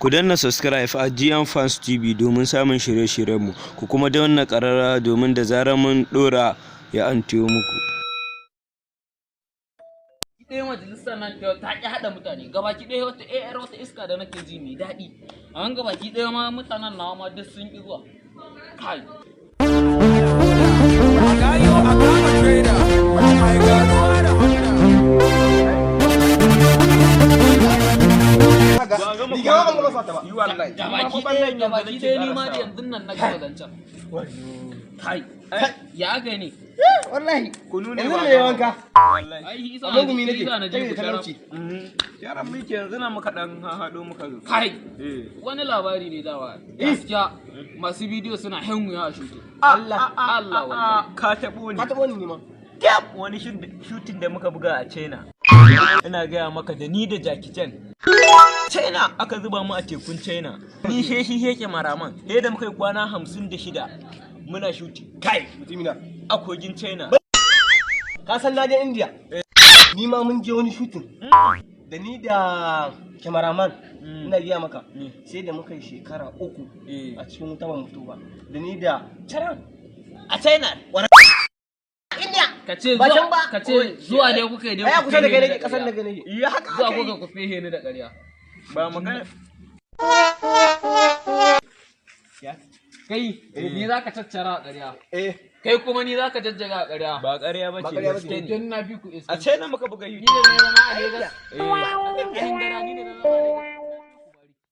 Ku danna subscribe a GM Fans TV domin samun shirye-shiryenmu, ku kuma danna ƙararrawa domin da zarar mun ɗora ya antiyo muku. Ɗaya majalisar nan ta ƙi haɗa mutane gabaki ɗaya. Wata AR, wata iska da nake ji mai daɗi, amma gabaki ɗaya ma mutanen nawa ma duk sun ƙi zuwa. Kai. Gayo a kama trader, mai garuwa da Honda. Riga ma ban gama sata ba. Yi wallahi. Gabaki ɗaya ni ma da yanzu nan na gama zancen. Kai, ya aka ne? Wallahi. Kunu ne Yanzu ba ne wanka. Wallahi. Ai isa. Amma gumi nake. Isa na ji Kai ku da talauci. Yaran muke yanzu na muka dan haɗo muka zo. Kai. Eh. Wani labari ne dawa gaskiya, masu bidiyo suna hanguya a shuto. Allah. Allah, wallahi. Ka taɓo ni. Ka taɓa ni ma. Wani shooting da muka buga a China. Ina gaya maka, da ni da Jackie Chan. China aka zuba mu a tekun China. Ni she shi heke maraman. Sai da muka yi kwana 56 muna shooting. Kai, mutumina. A kogin China. Ka san na je India. Ni ma mun je wani shooting. Da ni da cameraman. Ina gaya maka. Sai da muka yi shekara 3 a cikin wuta ba mu fito ba. Da ni da Charan. A China. India. Ka ce Ba can zuwa ba. Ka ce zuwa ne kuka yi dai Ai ku kusa da fehe kai ni nake, da kasan da ƙarya. kai nake. Iya, haka Zuwa aka kuka yi. ku fehe ni da ƙarya. Ba magana. Kai ni zaka caccara a ƙarya? Eh. Kai kuma ni zaka jajjaga a ƙarya? Ba ƙarya ba Ba ce, ƙarya ba ce. gaske ne. Don na fi ku iska. A China muka buga Ni shooting. da na zama a Lagos.